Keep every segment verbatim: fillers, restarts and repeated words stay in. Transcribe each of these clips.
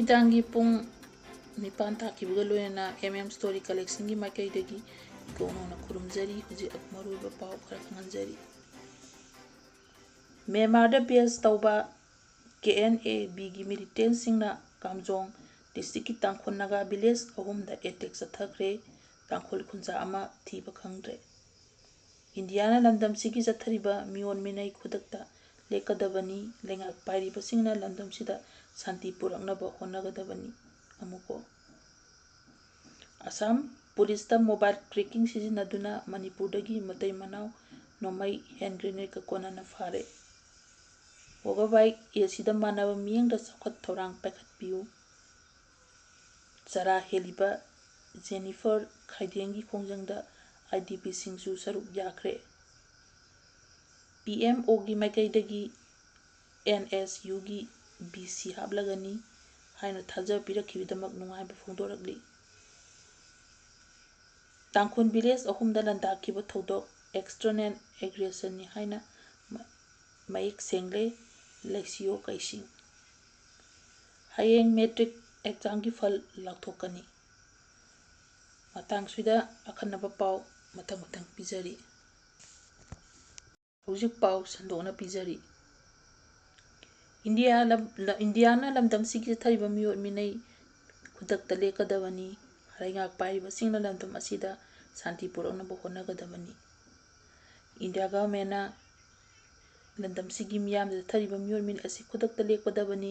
ꯅꯨꯃꯤꯗꯥꯡꯒꯤ ꯄꯨꯡ ꯅꯤꯄꯥꯟ ꯇꯥꯈꯤꯕꯒ ꯂꯣꯏꯅꯅ M M Story Collectionꯒꯤ ꯃꯥꯏꯀꯩꯗꯒꯤ ꯏꯀꯣꯛ ꯅꯧꯅ ꯈꯨꯔꯨꯝꯖꯔꯤ꯫ ꯍꯧꯖꯤꯛ ꯃꯔꯨꯑꯣꯏꯕ ꯄꯥꯎ ꯈꯔ ꯈꯪꯍꯟꯖꯔꯤ꯫ ꯃ꯭ꯌꯥꯟꯃꯥꯔꯗ base ꯇꯧꯕ K N A Bꯒꯤ militantꯁꯤꯡꯅ Kamjong districtꯀꯤ Tangkhul Naga village ꯑꯍꯨꯝꯗ attack ꯆꯠꯊꯈ꯭ꯔꯦ꯫ ꯇꯥꯡꯈꯨꯜ ꯈꯨꯟꯖꯥ ꯑꯃ ꯊꯤꯕ ꯈꯪꯗ꯭ꯔꯦ꯫ ꯏꯟꯗꯤꯌꯥꯅ ꯂꯝꯗꯝꯁꯤꯒꯤ ꯆꯠꯊꯔꯤꯕ ꯃꯤꯑꯣꯠ ꯃꯤꯅꯩ ꯈꯨꯗꯛꯇ ꯂꯦꯞꯀꯗꯕꯅꯤ꯫ ꯂꯩꯉꯥꯛ ꯄꯥꯏꯔꯤꯕꯁꯤꯡꯅ ꯂꯝꯗꯝꯁꯤꯗ ꯁꯥꯟꯇꯤ ꯄꯨꯔꯛꯅꯕ ꯍꯣꯠꯅꯒꯗꯕꯅꯤ꯫ ꯑꯃꯨꯛꯀꯣ꯫ ꯑꯁꯥꯝ ꯄꯨꯂꯤꯁꯇ mobile tracking ꯁꯤꯖꯤꯟꯅꯗꯨꯅ ꯃꯅꯤꯄꯨꯔꯗꯒꯤ ꯃꯇꯩ ꯃꯅꯥꯎ ꯅꯣꯡꯃꯩ hand grenade ꯀꯣꯟꯅꯅ ꯐꯥꯔꯦ꯫ Overweight ꯑꯁꯤꯗ ꯃꯥꯟꯅꯕ ꯃꯤꯠꯌꯦꯡꯗ ꯆꯥꯎꯈꯠ ꯊꯧꯔꯥꯡ ꯄꯥꯏꯈꯠꯄꯤꯌꯨ꯫ ꯆꯔꯥ ꯍꯦꯜꯂꯤꯕ ꯖꯦꯅꯤꯐꯔ ꯈꯥꯏꯗꯦꯡꯒꯤ ꯈꯣꯡꯖꯪꯗ IDPꯁꯤꯡꯁꯨ ꯁꯔꯨꯛ ꯌꯥꯈ꯭ꯔꯦ꯫ P M Oꯒꯤ ꯃꯥꯏꯀꯩꯗꯒꯤ N S Uꯒꯤ B C ꯍꯥꯞꯂꯒꯅꯤ ꯍꯥꯏꯅ ꯊꯥꯖꯕ ꯄꯤꯔꯛꯈꯤꯕꯒꯤꯗꯃꯛ ꯅꯨꯡꯉꯥꯏꯕ ꯐꯣꯡꯗꯣꯔꯛꯂꯤ꯫ ꯇꯥꯡꯈꯨꯜ village ꯑꯍꯨꯝꯗ ꯂꯥꯟꯗꯥꯈꯤꯕ ꯊꯧꯗꯣꯛ external aggressionꯅꯤ ꯍꯥꯏꯅ ꯃ-, ꯃꯌꯦꯛ ꯁꯦꯡꯂꯦ꯫ ꯂꯩꯁꯤꯌꯣ ꯀꯩꯁꯤꯡ꯫ ꯍꯌꯦꯡ matric examꯒꯤ ꯐꯜ ꯂꯥꯎꯊꯣꯛꯀꯅꯤ꯫ ꯃꯇꯥꯡꯁꯤꯗ ꯑꯈꯟꯅꯕ ꯄꯥꯎ ꯃꯊꯪ ꯃꯊꯪ ꯄꯤꯖꯔꯤ꯫ ꯍꯧꯖꯤꯛ ꯄꯥꯎ ꯁꯟꯗꯣꯛꯅ ꯄꯤꯖꯔꯤ꯫ ꯏꯟꯗꯤꯌꯥ ꯂꯝ-, ꯂ-, ꯏꯟꯗꯤꯌꯥꯅ ꯂꯝꯗꯝꯁꯤꯒꯤ ꯆꯠꯊꯔꯤꯕ ꯃꯤꯑꯣꯠ ꯃꯤꯅꯩ ꯈꯨꯗꯛꯇ ꯂꯦꯞꯀꯗꯕꯅꯤ꯫ ꯂꯩꯉꯥꯛ ꯄꯥꯏꯔꯤꯕꯁꯤꯡꯅ ꯂꯝꯗꯝ ꯑꯁꯤꯗ ꯁꯥꯟꯇꯤ ꯄꯨꯔꯛꯅꯕ ꯍꯣꯠꯅꯒꯗꯕꯅꯤ꯫ ꯏꯟꯗꯤꯌꯥ governmentꯅ ꯂꯝꯗꯝꯁꯤꯒꯤ ꯃꯤꯌꯥꯝꯗ ꯆꯠꯊꯔꯤꯕ ꯃꯤꯑꯣꯠ ꯃꯤꯅꯩ ꯑꯁꯤ ꯈꯨꯗꯛꯇ ꯂꯦꯞꯀꯗꯕꯅꯤ꯫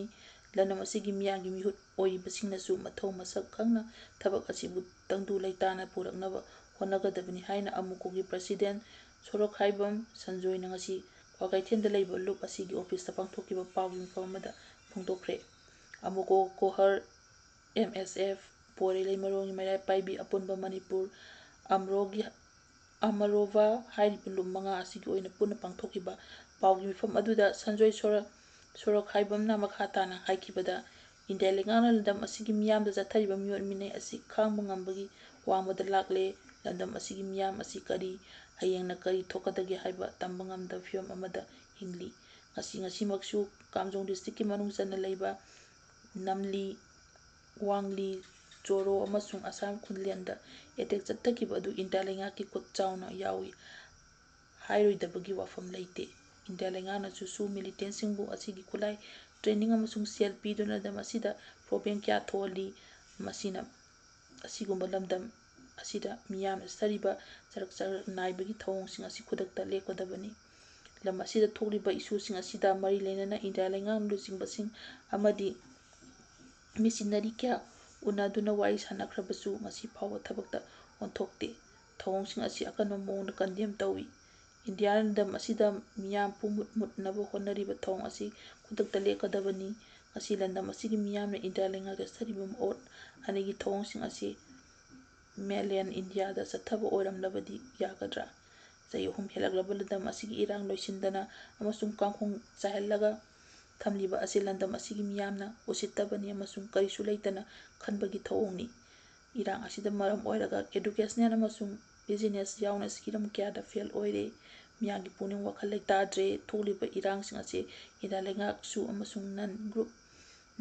ꯂꯝꯗꯝ ꯑꯁꯤꯒꯤ ꯃꯤꯌꯥꯝꯒꯤ ꯃꯤꯍꯨꯠ ꯑꯣꯏꯔꯤꯕꯁꯤꯡꯅꯁꯨ ꯃꯊꯧ ꯃꯁꯛ ꯈꯪꯅ ꯊꯕꯛ ꯑꯁꯤꯕꯨ ꯇꯪꯗꯨ ꯂꯩꯇꯥꯅ ꯄꯨꯔꯛꯅꯕ ꯍꯣꯠꯅꯒꯗꯕꯅꯤ ꯍꯥꯏꯅ ꯑꯃꯨꯀꯣꯒꯤ president ꯁꯣꯔꯣꯛꯈꯥꯏꯕꯝ ꯁꯟꯖꯣꯏꯅ ꯉꯁꯤ ꯀ꯭ꯋꯥꯀꯩꯊꯦꯜꯗ ꯂꯩꯕ ꯂꯨꯞ ꯑꯁꯤꯒꯤ officeꯇ ꯄꯥꯡꯊꯣꯛꯈꯤꯕ ꯄꯥꯎꯒꯤ ꯃꯤꯐꯝ ꯑꯃꯗ ꯐꯣꯡꯗꯣꯛꯈ꯭ꯔꯦ꯫ ꯑꯃꯨꯀꯣ ꯀꯣꯍꯔ, M S F, ꯄꯣꯏꯔꯩ ꯂꯩꯃꯔꯣꯡꯒꯤ ꯃꯩꯔꯥ ꯄꯥꯏꯕꯤ ꯑꯄꯨꯟꯕ ꯃꯅꯤꯄꯨꯔ, ꯑꯃꯔꯣꯒꯤ, ꯑꯃꯔꯣꯚꯥ ꯍꯥꯏꯔꯤꯕ ꯂꯨꯞ ꯃꯉꯥ ꯑꯁꯤꯒꯤ ꯑꯣꯏꯅ ꯄꯨꯟꯅ ꯄꯥꯡꯊꯣꯛꯈꯤꯕ ꯄꯥꯎꯒꯤ ꯃꯤꯐꯝ ꯑꯗꯨꯗ ꯁꯟꯖꯣꯏ ꯁꯣꯔ-, ꯁꯣꯔꯣꯛꯈꯥꯏꯕꯝꯅ ꯃꯈꯥ ꯇꯥꯅ ꯍꯥꯏꯈꯤꯕꯗ, ꯏꯟꯗꯤꯌꯥ ꯂꯩꯉꯥꯛꯅ ꯂꯝꯗꯝ ꯑꯁꯤꯒꯤ ꯃꯤꯌꯥꯝꯗ ꯆꯠꯊꯔꯤꯕ ꯃꯤꯑꯣꯠ ꯃꯤꯅꯩ ꯑꯁꯤ ꯈꯥꯡꯕ ꯉꯝꯕꯒꯤ ꯋꯥꯡꯃꯗ ꯂꯥꯛꯂꯦ꯫ ꯂꯝꯗꯝ ꯑꯁꯤꯒꯤ ꯃꯤꯌꯥꯝ ꯑꯁꯤ ꯀꯔꯤ, ꯍꯌꯦꯡꯅ ꯀꯔꯤ ꯊꯣꯛꯀꯗꯒꯦ ꯍꯥꯏꯕ ꯇꯝꯕ ꯉꯝꯗꯕ ꯐꯤꯕꯝ ꯑꯃꯗ ꯍꯤꯡꯂꯤ꯫ ꯉꯁꯤ, ꯉꯁꯤꯃꯛꯁꯨ ꯀꯥꯝꯖꯣꯡ districtꯀꯤ ꯃꯅꯨꯡ ꯆꯟꯅ ꯂꯩꯕ ꯅꯝꯂꯤ, ꯋꯥꯡꯂꯤ, ꯖꯣꯔꯣ ꯑꯃꯁꯨꯡ ꯑꯁꯥꯝ ꯈꯨꯜꯂꯦꯟꯗ attack ꯆꯠꯊꯈꯤꯕ ꯑꯗꯨ ꯏꯟꯗꯤꯌꯥ ꯂꯩꯉꯥꯛꯀꯤ ꯈꯨꯠ ꯆꯥꯎꯅ ꯌꯥꯎꯏ ꯍꯥꯏꯔꯣꯏꯗꯕꯒꯤ ꯋꯥꯐꯝ ꯂꯩꯇꯦ꯫ ꯏꯟꯗꯤꯌꯥ ꯂꯩꯉꯥꯛꯅꯁꯨ ꯁꯨ militantꯁꯤꯡꯕꯨ ꯑꯁꯤꯒꯤ ꯈꯨꯠꯂꯥꯏ, training ꯑꯃꯁꯨꯡ ꯁꯦꯜ ꯄꯤꯗꯨꯅ ꯂꯝꯗꯝ ꯑꯁꯤꯗ problem ꯀꯌꯥ ꯊꯣꯛꯍꯜꯂꯤ꯫ ꯃꯁꯤꯅ ꯑꯁꯤꯒꯨꯝꯕ ꯂꯝꯗꯝ ꯑꯁꯤꯗ ꯃꯤꯌꯥꯝꯅ ꯆꯠꯊꯔꯤꯕ ꯆꯔꯛ ꯆꯔꯛ ꯅꯥꯏꯕꯒꯤ ꯊꯧꯑꯣꯡꯁꯤꯡ ꯑꯁꯤ ꯈꯨꯗꯛꯇ ꯂꯦꯞꯀꯗꯕꯅꯤ꯫ ꯂꯝ ꯑꯁꯤꯗ ꯊꯣꯛꯂꯤꯕ issueꯁꯤꯡ ꯑꯁꯤꯗ ꯃꯔꯤ ꯂꯩꯅꯅ ꯏꯟꯗꯤꯌꯥ ꯂꯩꯉꯥꯛꯅ ꯂꯨꯆꯤꯡꯕꯁꯤꯡ ꯑꯃꯗꯤ ꯃꯤꯁꯤꯟꯅꯔꯤ ꯀꯌꯥ ꯎꯅꯗꯨꯅ ꯋꯥꯔꯤ ꯁꯥꯟꯅꯈ꯭ꯔꯕꯁꯨ ꯉꯁꯤ ꯐꯥꯎꯕ ꯊꯕꯛꯇ ꯑꯣꯟꯊꯣꯛꯇꯦ꯫ ꯊꯧꯑꯣꯡꯁꯤꯡ ꯑꯁꯤ ꯑꯀꯟꯕ ꯃꯑꯣꯡꯗ condemn ꯇꯧꯏ꯫ ꯏꯟꯗꯤꯌꯥꯅ ꯂꯝꯗꯝ ꯑꯁꯤꯗ ꯃꯤꯌꯥꯝ ꯄꯨꯝꯃꯨꯠ ꯃꯨꯠꯅꯕ ꯍꯣꯠꯅꯔꯤꯕ ꯊꯧꯑꯣꯡ ꯑꯁꯤ ꯈꯨꯗꯛꯇ ꯂꯦꯞꯀꯗꯕꯅꯤ꯫ ꯉꯁꯤ ꯂꯝꯗꯝ ꯑꯁꯤꯒꯤ ꯃꯤꯌꯥꯝꯅ ꯏꯟꯗꯤꯌꯥ ꯂꯩꯉꯥꯛꯇ ꯆꯠꯊꯔꯤꯕ ꯃꯑꯣꯠ ꯑꯅꯩꯒꯤ ꯊꯧꯑꯣꯡꯁꯤꯡ ꯑꯁꯤ mainland ꯏꯟꯗꯤꯌꯥꯗ ꯆꯠꯊꯕ ꯑꯣꯏꯔꯝꯂꯕꯗꯤ ꯌꯥꯒꯗ꯭ꯔꯥ? ꯆꯍꯤ ꯑꯍꯨꯝ ꯍꯦꯜꯂꯛꯂꯕ ꯂꯝꯗꯝ ꯑꯁꯤꯒꯤ ꯏꯔꯥꯡ ꯂꯣꯏꯁꯤꯟꯗꯅ ꯑꯃꯁꯨꯡ ꯀꯥꯡꯈꯣꯡ ꯆꯥꯏꯍꯜꯂꯒ ꯊꯝꯂꯤꯕ ꯑꯁꯤ ꯂꯝꯗꯝ ꯑꯁꯤꯒꯤ ꯃꯤꯌꯥꯝꯅ ꯎꯁꯤꯠꯇꯕꯅꯤ ꯑꯃꯁꯨꯡ ꯀꯔꯤꯁꯨ ꯂꯩꯇꯅ ꯈꯟꯕꯒꯤ ꯊꯧꯑꯣꯡꯅꯤ꯫ ꯏꯔꯥꯡ ꯑꯁꯤꯗ ꯃꯔꯝ ꯑꯣꯏꯔꯒ educational ꯑꯃꯁꯨꯡ business ꯌꯥꯎꯅ ꯁꯤꯔꯝ ꯀꯌꯥꯗ fail ꯑꯣꯏꯔꯦ꯫ ꯃꯤꯌꯥꯝꯒꯤ ꯄꯨꯛꯅꯤꯡ ꯋꯥꯈꯜ ꯂꯩꯇꯥꯗ꯭ꯔꯦ꯫ ꯊꯣꯛꯂꯤꯕ ꯏꯔꯥꯡꯁꯤꯡ ꯑꯁꯤ ꯏꯟꯗꯤꯌꯥ ꯂꯩꯉꯥꯛꯁꯨ ꯑꯃꯁꯨꯡ non group,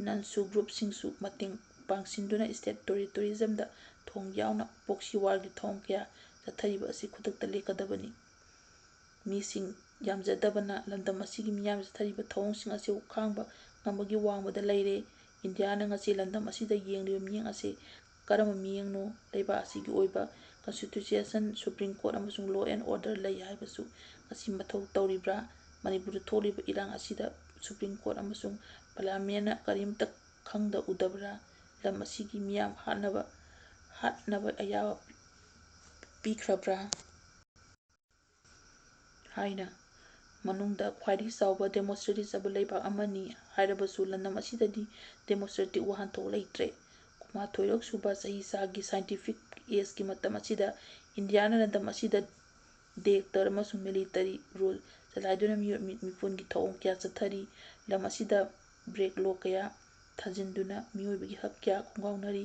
non-SoO groupꯁꯤꯡꯁꯨ ꯃꯇꯦꯡ ꯄꯥꯡꯁꯤꯟꯗꯨꯅ state tourismꯗ ꯊꯣꯡ ꯌꯥꯎꯅ proxy warꯒꯤ ꯊꯧꯑꯣꯡ ꯀꯌꯥ ꯆꯠꯊꯔꯤꯕ ꯑꯁꯤ ꯈꯨꯗꯛꯇ ꯂꯦꯞꯀꯗꯕꯅꯤ꯫ ꯃꯤꯁꯤꯡ ꯌꯥꯝꯖꯗꯕꯅ ꯂꯝꯗꯝ ꯑꯁꯤꯒꯤ ꯃꯤꯌꯥꯝꯅ ꯆꯠꯊꯔꯤꯕ ꯊꯧꯑꯣꯡꯁꯤꯡ ꯑꯁꯤꯕꯨ ꯈꯥꯡꯕ ꯉꯝꯕꯒꯤ ꯋꯥꯡꯃꯗ ꯂꯩꯔꯦ꯫ ꯏꯟꯗꯤꯌꯥꯅ ꯉꯁꯤ ꯂꯝꯗꯝ ꯑꯁꯤꯗ ꯌꯦꯡꯂꯤꯕ ꯃꯤꯠꯌꯦꯡ ꯑꯁꯤ ꯀꯔꯝꯕ ꯃꯤꯠꯌꯦꯡꯅꯣ? ꯂꯩꯕꯥꯛ ꯑꯁꯤꯒꯤ ꯑꯣꯏꯕ constitution, Supreme Court ꯑꯃꯁꯨꯡ law and order ꯂꯩ ꯍꯥꯏꯕꯁꯨ ꯉꯁꯤ ꯃꯊꯧ ꯇꯧꯔꯤꯕ꯭ꯔꯥ? ꯃꯅꯤꯄꯨꯔꯗ ꯊꯣꯛꯂꯤꯕ ꯏꯔꯥꯡ ꯑꯁꯤꯗ Supreme Court ꯑꯃꯁꯨꯡ parliamentꯅ ꯀꯔꯤꯝꯇ ꯈꯪꯗ ꯎꯗꯕ꯭ꯔꯥ? ꯂꯝ ꯑꯁꯤꯒꯤ ꯃꯤꯌꯥꯝ ꯍꯥꯠꯅꯕ, ꯍꯥꯠꯅꯕ ꯑꯌꯥꯕ ꯄꯤꯈ꯭ꯔꯕ꯭ꯔꯥ? ꯍꯥꯏꯅ ꯃꯅꯨꯡꯗ ꯈ꯭ꯋꯥꯏꯗꯒꯤ ꯆꯥꯎꯕ democracy ꯆꯠꯄ ꯂꯩꯕꯥꯛ ꯑꯃꯅꯤ ꯍꯥꯏꯔꯕꯁꯨ ꯂꯝꯗꯝ ꯑꯁꯤꯗꯗꯤ democratic ꯋꯥꯍꯟꯊꯣꯛ ꯂꯩꯇ꯭ꯔꯦ꯫ ꯀꯨꯟꯃꯥꯊꯣꯏꯔꯛ ꯁꯨꯕ ꯆꯍꯤꯆꯥꯒꯤ scientific ageꯀꯤ ꯃꯇꯝ ꯑꯁꯤꯗ ꯏꯟꯗꯤꯌꯥꯅ ꯂꯝꯗꯝ ꯑꯁꯤꯗ dictator ꯑꯃꯁꯨꯡ military rule ꯆꯂꯥꯏꯗꯨꯅ ꯃꯤꯑꯣꯏ ꯃꯤ-, ꯃꯤꯄꯨꯝꯒꯤ ꯊꯧꯑꯣꯡ ꯀꯌꯥ ꯆꯠꯊꯔꯤ꯫ ꯂꯝ ꯑꯁꯤꯗ black law ꯀꯌꯥ ꯊꯥꯖꯤꯟꯗꯨꯅ ꯃꯤꯑꯣꯏꯕꯒꯤ ꯍꯛ ꯀꯌꯥ ꯈꯣꯡꯒꯥꯎꯅꯔꯤ꯫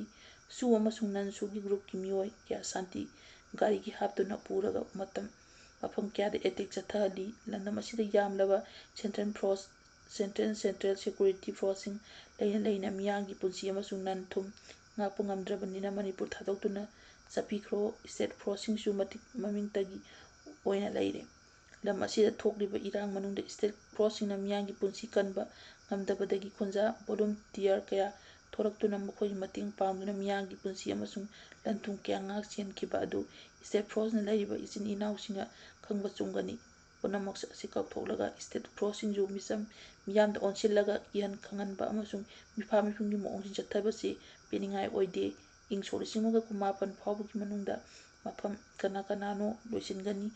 SoO ꯑꯃꯁꯨꯡ non-SoOꯒꯤ groupꯀꯤ ꯃꯤꯑꯣꯏ ꯀꯌꯥ ꯁꯥꯟꯇꯤ ꯒꯥꯔꯤꯒꯤ ꯍꯥꯞꯇꯨꯅ ꯄꯨꯔꯒ ꯃꯇꯝ, ꯃꯐꯝ ꯀꯌꯥꯗ attack ꯆꯠꯊꯍꯜꯂꯤ꯫ ꯂꯝꯗꯝ ꯑꯁꯤꯗ ꯌꯥꯝꯂꯕ central force, central central security ꯐꯣꯔꯁꯁꯤꯡ ꯂꯩꯅ ꯂꯩꯅ ꯃꯤꯌꯥꯝꯒꯤ ꯄꯨꯟꯁꯤ ꯑꯃꯁꯨꯡ ꯂꯟ ꯊꯨꯝ ꯉꯥꯛꯄ ꯉꯝꯗ꯭ꯔꯕꯅꯤꯅ ꯃꯅꯤꯄꯨꯔ ꯊꯥꯗꯣꯛꯇꯨꯅ ꯆꯠꯄꯤꯈ꯭ꯔꯣ꯫ ꯁ꯭ꯇꯦꯠ ꯐꯣꯔꯁꯁꯤꯡꯁꯨ ꯃꯇꯤꯛ ꯃꯃꯤꯡꯇꯒꯤ ꯑꯣꯏꯅ ꯂꯩꯔꯦ꯫ ꯂꯝ ꯑꯁꯤꯗ ꯊꯣꯛꯂꯤꯕ ꯏꯔꯥꯡ ꯃꯅꯨꯡꯗ ꯁ꯭ꯇꯦꯠ ꯐꯣꯔꯁꯁꯤꯡꯅ ꯃꯤꯌꯥꯝꯒꯤ ꯄꯨꯟꯁꯤ ꯀꯟꯕ ꯉꯝꯗꯕꯗꯒꯤ ꯈꯨꯟꯖꯥ ꯚꯣꯂꯨꯟꯇꯤꯌꯔ ꯀꯌꯥ ꯊꯣꯔꯛꯇꯨꯅ ꯃꯈꯣꯏꯒꯤ ꯃꯇꯦꯡ ꯄꯥꯡꯗꯨꯅ ꯃꯤꯌꯥꯝꯒꯤ ꯄꯨꯟꯁꯤ ꯑꯃꯁꯨꯡ ꯂꯟ ꯊꯨꯝ ꯀꯌꯥ ꯉꯥꯛ ꯁꯦꯟꯈꯤꯕ ꯑꯗꯨ ꯁ꯭ꯇꯦꯠ ꯐꯣꯔꯁꯅ ꯂꯩꯔꯤꯕ ꯏꯆꯤꯟ ꯏꯅꯥꯎꯁꯤꯡꯅ ꯈꯪꯕ ꯆꯨꯝꯒꯅꯤ꯫ ꯄꯨꯝꯅꯃꯛ ꯑꯁꯤ ꯀꯥꯎꯊꯣꯛꯂꯒ ꯁ꯭ꯇꯦꯠ ꯐꯣꯔꯁꯁꯤꯡꯁꯨ ꯃꯤꯆꯝ ꯃꯤꯌꯥꯝꯗ ꯑꯣꯟꯁꯤꯜꯂꯒ ꯀꯤꯍꯟ ꯈꯪꯍꯟꯕ ꯑꯃꯁꯨꯡ ꯃꯤꯐꯥ ꯃꯤꯐꯨꯝꯒꯤ ꯃꯑꯣꯡꯁꯤꯡ ꯆꯠꯊꯕꯁꯤ ꯄꯦꯟꯅꯤꯡꯉꯥꯏ ꯑꯣꯏꯗꯦ꯫ ꯏꯪ ꯁꯣꯛ ꯂꯤꯁꯤꯡ ꯑꯃꯒ ꯀꯨꯟꯃꯥꯄꯟ ꯐꯥꯎꯕꯒꯤ ꯃꯅꯨꯡꯗ ꯃꯐꯝ ꯀꯅꯥ ꯀꯅꯥꯅꯣ ꯂꯣꯏꯁꯤꯟꯒꯅꯤ,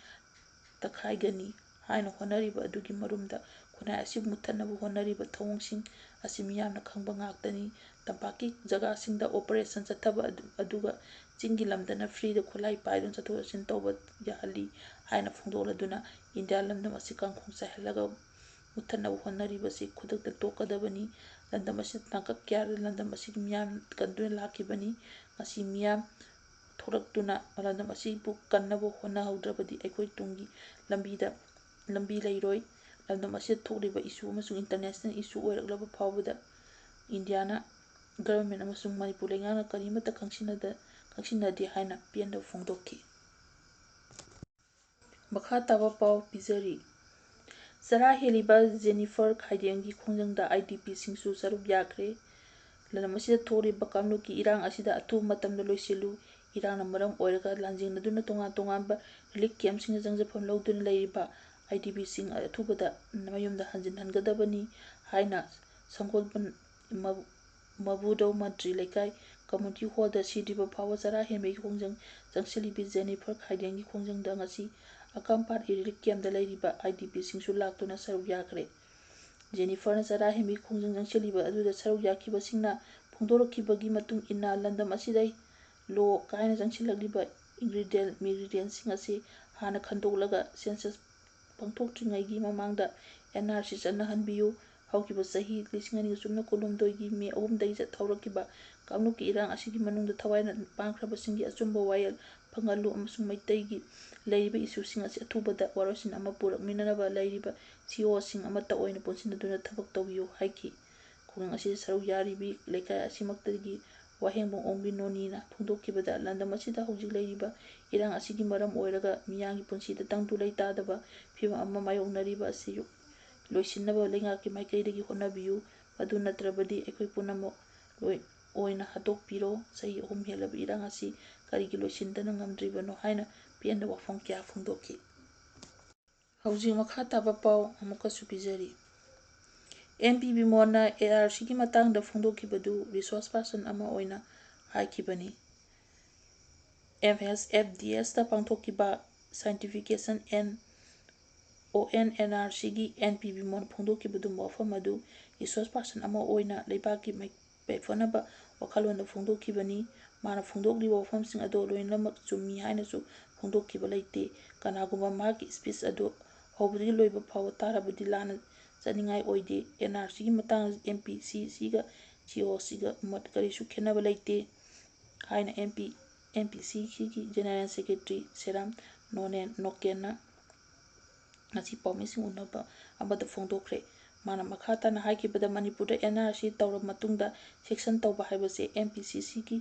ꯇꯛꯈꯥꯏꯒꯅꯤ ꯍꯥꯏꯅ ꯍꯣꯠꯅꯔꯤꯕ ꯑꯗꯨꯒꯤ ꯃꯔꯨꯝꯗ ꯈꯨꯟꯅꯥꯏ ꯑꯁꯤꯕꯨ ꯃꯨꯠꯊꯠꯅꯕ ꯍꯣꯠꯅꯔꯤꯕ ꯊꯧꯑꯣꯡꯁꯤꯡ ꯑꯁꯤ ꯃꯤꯌꯥꯝꯅ ꯈꯪꯕ ꯉꯥꯛꯇꯅꯤ꯫ ꯇꯝꯄꯥꯛꯀꯤ ꯖꯒꯥꯁꯤꯡꯗ ꯑꯣꯄꯔꯦꯁꯟ ꯆꯠꯊꯕ ꯑꯗꯨ-, ꯑꯗꯨꯒ ꯆꯤꯡꯒꯤ ꯂꯝꯗꯅ ꯐ꯭ꯔꯤꯗ ꯈꯨꯠꯂꯥꯏ ꯄꯥꯏꯗꯨꯅ ꯆꯠꯊꯣꯛ ꯆꯠꯁꯤꯟ ꯇꯧꯕ ꯌꯥꯍꯜꯂꯤ ꯍꯥꯏꯅ ꯐꯣꯡꯗꯣꯛꯂꯗꯨꯅ ꯏꯟꯗꯤꯌꯥ ꯂꯝꯗꯝ ꯑꯁꯤ ꯀꯥꯡꯈꯣꯡ ꯆꯥꯏꯍꯜꯂꯒ ꯃꯨꯠꯊꯠꯅꯕ ꯍꯣꯠꯅꯔꯤꯕꯁꯤ ꯈꯨꯗꯛꯇ ꯇꯣꯛꯀꯗꯕꯅꯤ꯫ ꯂꯝꯗꯝ ꯑꯁꯤꯗ ꯇꯥꯡꯀꯛ ꯀꯌꯥꯗ ꯂꯝꯗꯝ ꯑꯁꯤꯒꯤ ꯃꯤꯌꯥꯝ ꯀꯟꯗꯨꯅ ꯂꯥꯛꯈꯤꯕꯅꯤ꯫ ꯉꯁꯤ ꯃꯤꯌꯥꯝ ꯊꯣꯔꯛꯇꯨꯅ ꯂꯝꯗꯝ ꯑꯁꯤꯕꯨ ꯀꯟꯅꯕ ꯍꯣꯠꯅꯍꯧꯗ꯭ꯔꯕꯗꯤ ꯑꯩꯈꯣꯏ ꯇꯨꯡꯒꯤ ꯂꯝꯕꯤꯗ, ꯂꯝꯕꯤ ꯂꯩꯔꯣꯏ꯫ ꯂꯝꯗꯝ ꯑꯁꯤꯗ ꯊꯣꯛꯂꯤꯕ ꯏꯁꯨ ꯑꯃꯁꯨꯡ ꯏꯟꯇꯔꯅꯦꯁꯅꯦꯜ ꯏꯁꯨ ꯑꯣꯏꯔꯛꯂꯕ ꯐꯥꯎꯕꯗ ꯏꯟꯗꯤꯌꯥꯅ ꯒꯚꯔꯟꯃꯦꯟ ꯑꯃꯁꯨꯡ ꯃꯅꯤꯄꯨꯔ ꯂꯩꯉꯥꯛꯅ ꯀꯔꯤꯃꯠꯇ ꯈꯪꯁꯤꯟꯅꯗ-, ꯈꯪꯁꯤꯟꯅꯗꯦ ꯍꯥꯏꯅ ꯄꯦꯟꯗꯕ ꯐꯣꯡꯗꯣꯛꯈꯤ꯫ ꯃꯈꯥ ꯇꯥꯕ ꯄꯥꯎ ꯄꯤꯖꯔꯤ꯫ ꯆꯔꯥ ꯍꯦꯜꯂꯤꯕ ꯖꯦꯅꯤꯐꯔ ꯈꯥꯏꯗꯦꯝꯒꯤ ꯈꯣꯡꯖꯪꯗ ꯑꯥꯏ ꯗꯤ ꯄꯤꯁꯤꯡꯁꯨ ꯁꯔꯨꯛ ꯌꯥꯈ꯭ꯔꯦ꯫ ꯂꯝꯗꯝ ꯑꯁꯤꯗ ꯊꯣꯛꯂꯤꯕ ꯀꯥꯡꯂꯨꯞꯀꯤ ꯏꯔꯥꯡ ꯑꯁꯤꯗ ꯑꯊꯨꯕ ꯃꯇꯝꯗ ꯂꯣꯏꯁꯤꯜꯂꯨ, ꯏꯔꯥꯡꯅ ꯃꯔꯝ ꯑꯣꯏꯔꯒ ꯂꯥꯟꯖꯦꯡꯅꯗꯨꯅ ꯇꯣꯉꯥꯟ ꯇꯣꯉꯥꯟꯕ ꯔꯤꯂꯤꯐ ꯀꯦꯝꯞꯁꯤꯡꯗ ꯆꯪꯖꯐꯝ ꯂꯧꯗꯨꯅ ꯂꯩꯔꯤꯕ ꯑꯥꯏ ꯗꯤ ꯄꯤꯁꯤꯡ ꯑꯊꯨꯕꯗ ꯃꯌꯨꯝꯗ ꯍꯟꯖꯤꯟꯍꯟꯒꯗꯕꯅꯤ ꯍꯥꯏꯅ ꯁꯪꯒꯣꯜꯕꯟ ꯃ-, ꯃꯕꯨꯗꯧ ꯃꯟꯇ꯭ꯔꯤ ꯂꯩꯀꯥꯏ ꯀꯝꯃꯨꯅꯤꯇꯤ ꯍꯣꯜꯗ ꯁꯤꯗ꯭ꯔꯤꯕ ꯐꯥꯎꯕ ꯆꯔꯥ ꯍꯦꯟꯕꯒꯤ ꯈꯣꯡꯖꯪ ꯆꯪꯁꯤꯜꯂꯤꯕꯤ ꯖꯦꯅꯤꯐꯔ ꯈꯥꯏꯗꯦꯟꯒꯤ ꯈꯣꯡꯖꯪꯗ ꯉꯁꯤ ꯑꯀꯥꯝꯄꯥꯠ ꯔꯤꯂꯤꯐ ꯀꯦꯝꯞꯇ ꯂꯩꯔꯤꯕ ꯑꯥꯏ ꯗꯤ ꯄꯤꯁꯤꯡꯁꯨ ꯂꯥꯛꯇꯨꯅ ꯁꯔꯨꯛ ꯌꯥꯈ꯭ꯔꯦ꯫ ꯖꯦꯅꯤꯐꯔꯅ ꯆꯔꯥ ꯍꯦꯟꯕꯒꯤ ꯈꯣꯡꯖꯪ ꯆꯪꯁꯤꯜꯂꯤꯕ ꯑꯗꯨꯗ ꯁꯔꯨꯛ ꯌꯥꯈꯤꯕꯁꯤꯡꯅ ꯐꯣꯡꯗꯣꯔꯛꯈꯤꯕꯒꯤ ꯃꯇꯨꯡ ꯏꯟꯅ ꯂꯝꯗꯝ ꯑꯁꯤꯗ ꯂꯣ ꯀꯥꯏꯅ ꯆꯪꯁꯤꯜꯂꯛꯂꯤꯕ ꯏꯟꯒ꯭ꯔꯤꯗꯤꯌꯦꯟ, ꯏꯟꯒ꯭ꯔꯤꯗꯤꯌꯦꯟꯁꯤꯡ ꯑꯁꯤ ꯍꯥꯟꯅ ꯈꯟꯗꯣꯛꯂꯒ ꯁꯦꯟꯁꯁ ꯄꯥꯡꯊꯣꯛꯇ꯭ꯔꯤꯉꯩꯒꯤ ꯃꯃꯥꯡꯗ ꯑꯦꯟ ꯑꯥꯔ ꯁꯤ ꯆꯠꯅꯍꯟꯕꯤꯌꯨ꯫ ꯍꯧꯈꯤꯕ ꯆꯍꯤ ꯂꯤꯁꯤꯡ ꯑꯅꯤꯒ ꯁꯨꯞꯅ ꯀꯨꯟꯍꯨꯝꯗꯣꯏꯒꯤ ꯃꯦ ꯑꯍꯨꯝꯗꯒꯤ ꯆꯠ-, ꯍꯧꯔꯛꯈꯤꯕ ꯀꯥꯡꯂꯨꯞꯀꯤ ꯏꯔꯥꯡ ꯑꯁꯤꯒꯤ ꯃꯅꯨꯡꯗ ꯊꯋꯥꯏꯅ ꯄꯥꯡꯈ꯭ꯔꯕꯁꯤꯡꯒꯤ ꯑꯆꯨꯝꯕ ꯋꯥꯌꯦꯜ ꯐꯪꯍꯜꯂꯨ ꯑꯃꯁꯨꯡ ꯃꯩꯇꯩꯒꯤ ꯂꯩꯔꯤꯕ ꯏꯁꯨꯁꯤꯡ ꯑꯁꯤ ꯑꯊꯨꯕꯗ ꯋꯥꯔꯣꯏꯁꯤꯟ ꯑꯃ ꯄꯨꯔꯛꯃꯤꯟꯅꯅꯕ ꯂꯩꯔꯤꯕ ꯁꯤ ꯏ ꯑꯣꯁꯤꯡ ꯑꯃꯠꯇ ꯑꯣꯏꯅ ꯄꯨꯟꯁꯤꯟꯅꯗꯨꯅ ꯊꯕꯛ ꯇꯧꯕꯤꯌꯨ ꯍꯥꯏꯈꯤ꯫ ꯈꯨꯡꯒꯪ ꯑꯁꯤꯗ ꯁꯔꯨꯛ ꯌꯥꯔꯤꯕꯤ ꯂꯩꯀꯥꯏ ꯑꯁꯤꯃꯛꯇꯒꯤ ꯋꯥꯍꯦꯡꯕꯝ ꯑꯣꯡꯕꯤ ꯅꯣꯅꯤꯅ ꯐꯣꯡꯗꯣꯛꯈꯤꯕꯗ, ꯂꯝꯗꯝ ꯑꯁꯤꯗ ꯍꯧꯖꯤꯛ ꯂꯩꯔꯤꯕ ꯏꯔꯥꯡ ꯑꯁꯤꯒꯤ ꯃꯔꯝ ꯑꯣꯏꯔꯒ ꯃꯤꯌꯥꯝꯒꯤ ꯄꯨꯟꯁꯤꯗ ꯇꯪꯗꯨ ꯂꯩꯇꯥꯗꯕ ꯐꯤꯕꯝ ꯑꯃ ꯃꯥꯌꯣꯛꯅꯔꯤꯕ ꯑꯁꯤ ꯂꯣꯏꯁꯤꯟꯅꯕ ꯂꯩꯉꯥꯛꯀꯤ ꯃꯥꯏꯀꯩꯗꯒꯤ ꯍꯣꯠꯅꯕꯤꯌꯨ꯫ ꯃꯗꯨ ꯅꯠꯇ꯭ꯔꯕꯗꯤ ꯑꯩꯈꯣꯏ ꯄꯨꯝꯅꯃꯛ ꯂꯣꯏ ꯑꯣꯏꯅ ꯍꯥꯠꯇꯣꯛꯄꯤꯔꯣ꯫ ꯆꯍꯤ ꯑꯍꯨꯝ ꯍꯦꯜꯂꯕ ꯏꯔꯥꯡ ꯑꯁꯤ ꯀꯔꯤꯒꯤ ꯂꯣꯏꯁꯤꯟꯗꯅ ꯉꯝꯗ꯭ꯔꯤꯕꯅꯣ ꯍꯥꯏꯅ ꯄꯦꯟꯗꯕ ꯋꯥꯐꯝ ꯀꯌꯥ ꯐꯣꯡꯗꯣꯛꯈꯤ꯫ ꯍꯧꯖꯤꯛ ꯃꯈꯥ ꯇꯥꯕ ꯄꯥꯎ ꯑꯃꯨꯛꯀꯁꯨ ꯄꯤꯖꯔꯤ꯫ ꯑꯦꯝ ꯄꯤ ꯕꯤꯃꯣꯟꯅ ꯑꯦꯟ ꯑꯥꯔ ꯁꯤꯒꯤ ꯃꯇꯥꯡꯗ ꯐꯣꯡꯗꯣꯛꯈꯤꯕꯗꯨ ꯔꯤꯁꯣꯔꯁ ꯄꯥꯔꯁꯟ ꯑꯃ ꯑꯣꯏꯅ ꯍꯥꯏꯈꯤꯕꯅꯤ꯫ ꯑꯦꯝ ꯑꯦꯁ ꯑꯦꯐ ꯗꯤ ꯑꯦꯁꯇ ꯄꯥꯡꯊꯣꯛꯈꯤꯕ ꯁꯥꯏꯟꯇꯤꯐꯤꯀꯦꯁꯟ N O and and R ꯁꯤꯒꯤ ꯑꯦꯟ ꯄꯤ ꯕꯤꯃꯣꯟ ꯐꯣꯡꯗꯣꯛꯈꯤꯕꯗꯨ ꯋꯥꯐꯝ ꯑꯗꯨ ꯔꯤꯁꯣꯔꯁ ꯄꯥꯔꯁꯟ ꯑꯃ ꯑꯣꯏꯅ ꯂꯩꯕꯥꯛꯀꯤ ꯃꯥꯏ-, ꯌꯥꯏꯐꯅꯕ ꯋꯥꯈꯜꯂꯣꯟꯗ ꯐꯣꯡꯗꯣꯛꯈꯤꯕꯅꯤ꯫ ꯃꯥꯅ ꯐꯣꯡꯗꯣꯛꯂꯤꯕ ꯋꯥꯐꯝꯁꯤꯡ ꯑꯗꯣ ꯂꯣꯏꯅꯃꯛ ꯆꯨꯝꯃꯤ ꯍꯥꯏꯅꯁꯨ ꯐꯣꯡꯗꯣꯛꯈꯤꯕ ꯂꯩꯇꯦ꯫ ꯀꯅꯥꯒꯨꯝꯕ ꯃꯍꯥꯛꯀꯤ ꯁ꯭ꯄꯤꯆ ꯑꯗꯨ ꯍꯧꯕꯗꯒꯤ ꯂꯣꯏꯕ ꯐꯥꯎꯕ ꯇꯥꯔꯕꯗꯤ ꯂꯥꯟꯅ ꯆꯠꯅꯤꯡꯉꯥꯏ ꯑꯣꯏꯗꯦ꯫ ꯑꯦꯟ ꯑꯥꯔ ꯁꯤꯒꯤ ꯃꯇꯥꯡꯗ ꯑꯦꯝ ꯄꯤ ꯁꯤ ꯁꯤꯒ ꯁꯤ ꯏ ꯑꯣ ꯁꯤꯒ ꯃꯣꯠ ꯀꯔꯤꯁꯨ ꯈꯦꯠꯅꯕ ꯂꯩꯇꯦ ꯍꯥꯏꯅ ꯑꯦꯝ ꯄꯤ, ꯑꯦꯝ ꯄꯤ ꯁꯤ ꯁꯤꯒꯤ ꯖꯦꯅꯔꯦꯜ ꯁꯦꯀ꯭ꯔꯦꯇꯔꯤ ꯁꯦꯔꯥꯝ ꯅꯣꯅꯦꯟ ꯅꯣꯀꯦꯟꯅ ꯉꯁꯤ ꯄꯥꯎꯃꯤꯁꯤꯡ ꯎꯅꯕ ꯑꯃꯗ ꯐꯣꯡꯗꯣꯛꯈ꯭ꯔꯦ꯫ ꯃꯥꯅ ꯃꯈꯥ ꯇꯥꯅ ꯍꯥꯏꯈꯤꯕꯗ, ꯃꯅꯤꯄꯨꯔꯗ ꯑꯦꯟ ꯑꯥꯔ ꯁꯤ ꯇꯧꯔꯕ ꯃꯇꯨꯡꯗ ꯁꯦꯡꯁꯟ ꯇꯧꯕ ꯍꯥꯏꯕꯁꯦ ꯑꯦꯝ ꯄꯤ ꯁꯤ ꯁꯤꯒꯤ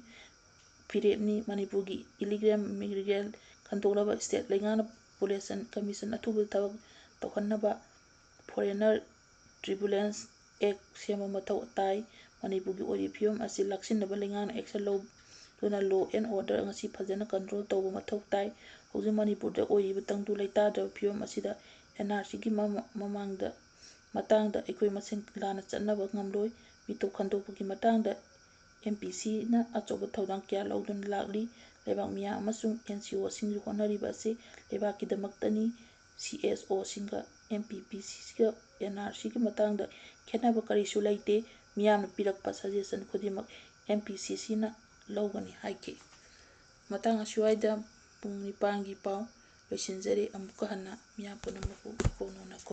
ꯐꯤꯔꯦꯞꯅꯤ꯫ ꯃꯅꯤꯄꯨꯔꯒꯤ ꯏꯂꯤꯒꯦꯜ ꯏꯃꯤꯒ꯭ꯔꯦꯟ ꯈꯟꯗꯣꯛꯅꯕ ꯁ꯭ꯇꯦꯠ ꯂꯩꯉꯥꯛꯅ ꯄꯣꯄꯨꯂꯦꯁꯟ ꯀꯃꯤꯁꯟ ꯑꯊꯨꯕꯗ ꯊꯕꯛ ꯇꯧꯍꯟꯅꯕ ꯐꯣꯔꯦꯅꯔ ꯇ꯭ꯔꯤꯕꯨꯂꯦꯟꯁ ꯑꯦꯛ ꯁꯦꯝꯕ ꯃꯊꯧ ꯇꯥꯏ꯫ ꯃꯅꯤꯄꯨꯔꯒꯤ ꯑꯣꯏꯔꯤꯕ ꯐꯤꯕꯝ ꯑꯁꯤ ꯂꯥꯛꯁꯤꯟꯅꯕ ꯂꯩꯉꯥꯛꯅ ꯑꯦꯛꯁꯟ ꯂꯧꯗꯨꯅ ꯂꯣ ꯑꯦꯟ ꯑꯣꯔꯗꯔ ꯑꯁꯤ ꯐꯖꯅ ꯀꯟꯇ꯭ꯔꯣꯜ ꯇꯧꯕ ꯃꯊꯧ ꯇꯥꯏ꯫ ꯍꯧꯖꯤꯛ ꯃꯅꯤꯄꯨꯔꯗ ꯑꯣꯏꯔꯤꯕ ꯇꯪꯗꯨ ꯂꯩꯇꯥꯗ꯭ꯔꯕ ꯐꯤꯕꯝ ꯑꯁꯤꯗ ꯑꯦꯟ ꯑꯥꯔ ꯁꯤꯒꯤ ꯃꯃ-, ꯃꯃꯥꯡꯗ, ꯃꯇꯥꯡꯗ ꯑꯩꯈꯣꯏ ꯃꯁꯦꯟ ꯂꯥꯟꯅ ꯆꯠꯅꯕ ꯉꯝꯂꯣꯏ꯫ ꯃꯤꯇꯣꯞ ꯈꯟꯗꯣꯛꯄꯒꯤ ꯃꯇꯥꯡꯗ ꯑꯦꯝ ꯄꯤ ꯁꯤꯅ ꯑꯆꯧꯕ ꯊꯧꯗꯥꯡ ꯀꯌꯥ ꯂꯧꯗꯨꯅ ꯂꯥꯛꯂꯤ꯫ ꯂꯩꯕꯥꯛ ꯃꯤꯌꯥꯝ ꯑꯃꯁꯨꯡ ꯑꯦꯟ ꯖꯤ ꯑꯣꯁꯤꯡꯒꯤ ꯍꯣꯠꯅꯔꯤꯕ ꯑꯁꯤ ꯂꯩꯕꯥꯛꯀꯤꯗꯃꯛꯇꯅꯤ꯫ ꯁꯤ ꯑꯦꯁ ꯑꯣꯁꯤꯡꯒ ꯑꯦꯝ ꯄꯤ ꯄꯤ ꯁꯤꯒ ꯑꯦꯟ ꯑꯥꯔ ꯁꯤꯒꯤ ꯃꯇꯥꯡꯗ ꯈꯦꯠꯅꯕ ꯀꯔꯤꯁꯨ ꯂꯩꯇꯦ꯫ ꯃꯤꯌꯥꯝꯅ ꯄꯤꯔꯛꯄ ꯁꯖꯦꯁꯟ ꯈꯨꯗꯤꯡꯃꯛ ꯑꯦꯝ ꯄꯤ ꯁꯤ ꯁꯤꯅ ꯂꯧꯒꯅꯤ ꯍꯥꯏꯈꯤ꯫ ꯃꯇꯥꯡ ꯑꯁ꯭ꯋꯥꯏꯗ ꯄꯨꯡ ꯅꯤꯄꯥꯟꯒꯤ ꯄꯥꯎ ꯂꯣꯏꯁꯤꯟꯖꯔꯦ꯫ ꯑꯃꯨꯛꯀ ꯍꯟꯅ ꯃꯤꯌꯥꯝ ꯄꯨꯝꯅꯃꯛꯄꯨ ꯏꯀꯣꯛ ꯅꯧꯅ